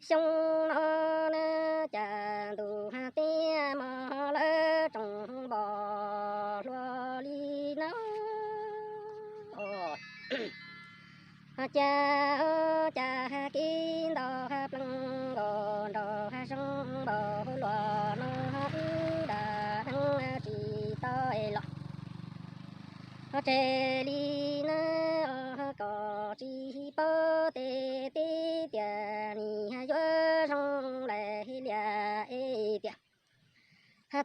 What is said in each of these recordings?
Xyoo no na cas ntuj tiaj mos lawv tsoom npog hluas li no. Cas, cas kib nto plees nkaus nraug zoo npaum luaj no, wb da deev tsis tau los. Ho tseg li na, kom tsis paub tes tib tiam nis yuav zoo lais lias es tias,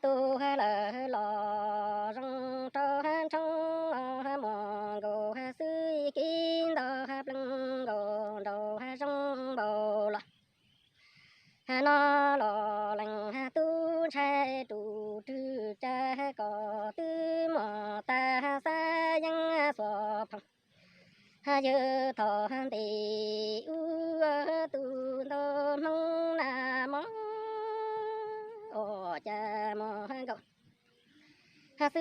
tus lawv los zoo rau ntshoo mos nkaus xwb, kib nto plees nkaus nraug zoo npaum los no los lees tub ntshai rus rwg tsa kom twb muaj tag xab yeeb xuas phoom. Yawg thov ntes ub tus ntau Hmoob na mog, cas mos nkaus xwb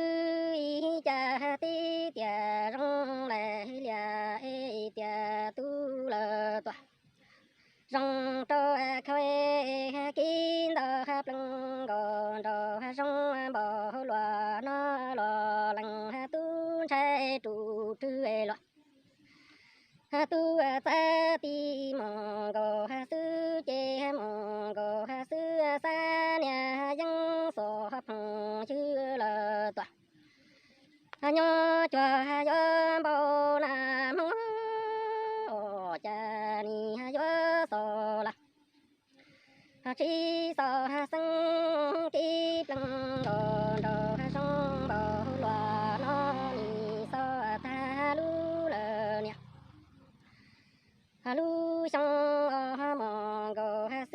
ib cas tib tiam zoo lais lias es tias tus lawv tuaj zoo rau khau kib nto plees nkaus nraug zoo npaum luaj no los lees tub ntshai rus rwg los. Tub txav ti mos nkaus xwb ces mos nkaus xwb xab niag yeeb xuas phoom ywg lawv tuaj. Nyob cuag yuav npau na Hmoob, cas nim yuav xaus lawm. Tsis xaus xeeb kib plees nkaus nraug zoo npaum luaj no nim xaus tag lub lawm niam. Lub xyoo os mos nkaus xwb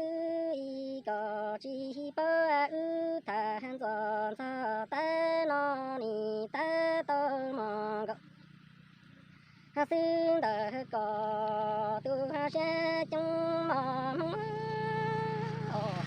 ib kom tsis paub wb tham ntxov ntxog tab no nim tab tau mos nkaus xwb ntawm kom tus siab coob mos Hmoob.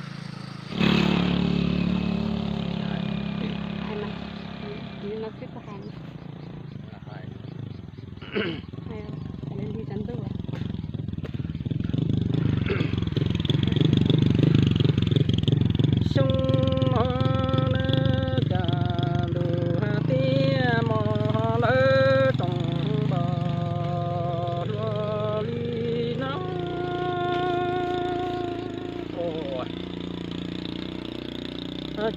Xyoo no na cas ntuj tiaj mos lawv tsoom npog hluas li no.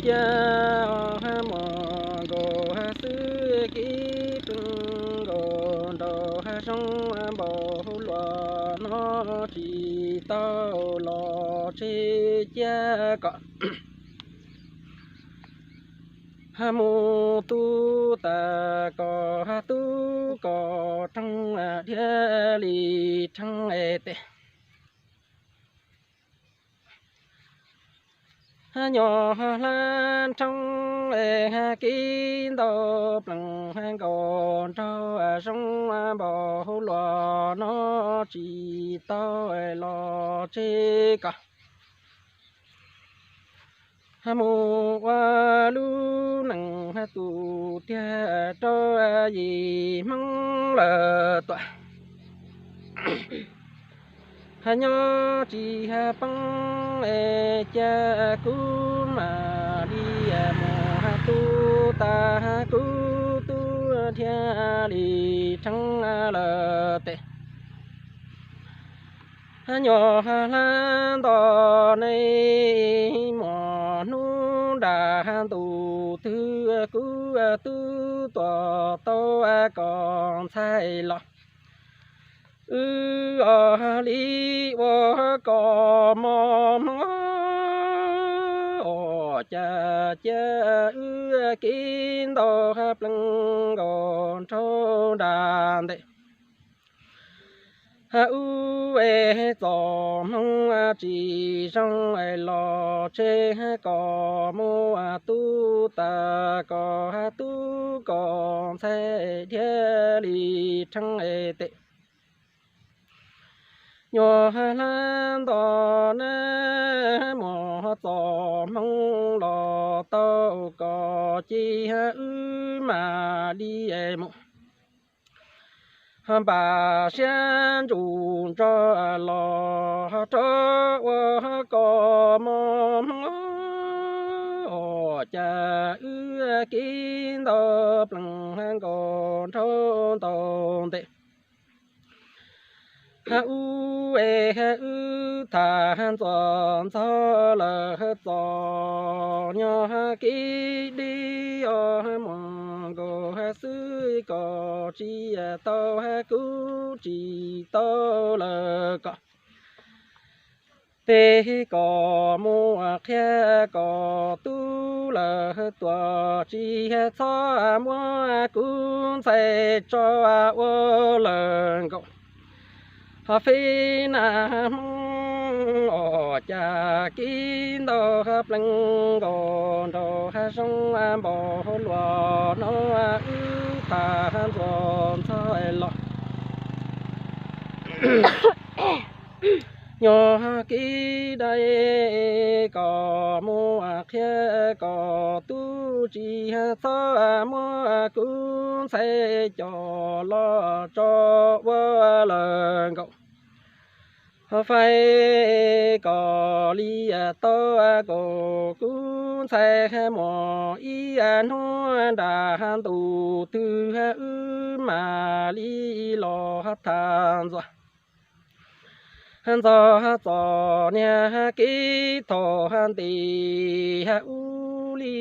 Cas mos nkaus xwb kib plees nkaus nraug zoo npaum luaj no tsis tau los tseg cia kom mus tu tas kom tub kom roog dhia li rheeb tes. Nyob hlab nroog es kib ntau plees nkaus nraug zoo npaum luaj no tsis tau los tseg kom mus ua lub neej tu tiag rau yim Hmoob lawv tuaj. Nyob tsis poob es cas kuv mam li mus tu tas kuv tub dhia li rheeb lawm tes. Nyob hlab nto ne muaj hnub nram ntuj twg kuv tub tuaj tau kom ntxhais los. Wb os li ua kom mos Hmoob, cas cia wb kib ntau plees nkaus nraug nram ntej. Wb es txom Hmoob tsis zoo los tseg kom mus tu tas kom tub kom ntxhais dhia li rheeb tes. Nyuag hlab nto na muaj txom Hmoob los tau kom ci wb mam li mus. Npam siab ntsus nrog los rau ua koj mog Hmoob, ua cas wb kib ntau plees nkaus nraug ntau ntev. Wb es wb tham ntxov ntxog lawm txom nyog kib dib os mus nkaus xwb kom tsis tau kuv tsis tau lawm kom tej kom mus qhia kom tub lawm tuam tsis txhob muab kuv ntxhais tso ua lawm nkaus. Ho feb nag Hmoob os cas kib ntau plees nkaus nraug zoo npaum luaj no wb tham ntxov ntxog los nyog kib dai kom mus qhia kom tub tsis txhob muab kuv ntxhais coj los tso ua lawm nkaus. Faib kom li tau kom kuv ntxhais mus ib hnub nram ntu twg wb mam li los tham ntxov ntxog txom nyog kib thaum nti ub li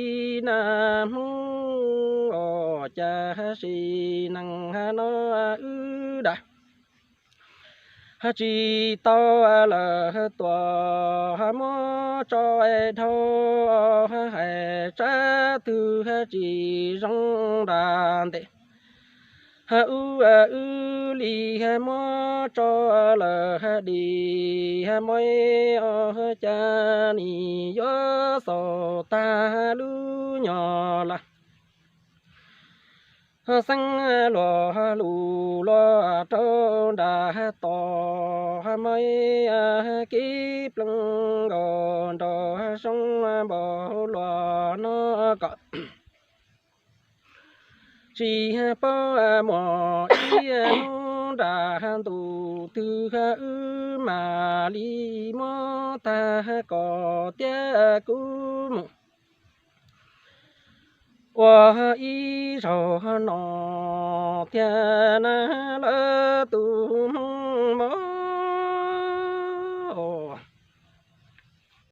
nag Hmoob os cas sim neej no wb dam tsis tau lawm tuam muab tso dhau hais tsab twg tsis zoo nram ntes ub wb li muab tso lawm dim muab os cas nim yuav xaus tag lub nyuag laj xeeb luag lus luag rau nram tos muab kib plees nkaus nraug zoo npaum luaj no kom tsis paub mus ib hnub nram ntu twg wb mam li muab tag kom tiag kuv mus ua ib zaug no thiab na lawm tus Hmoob mog.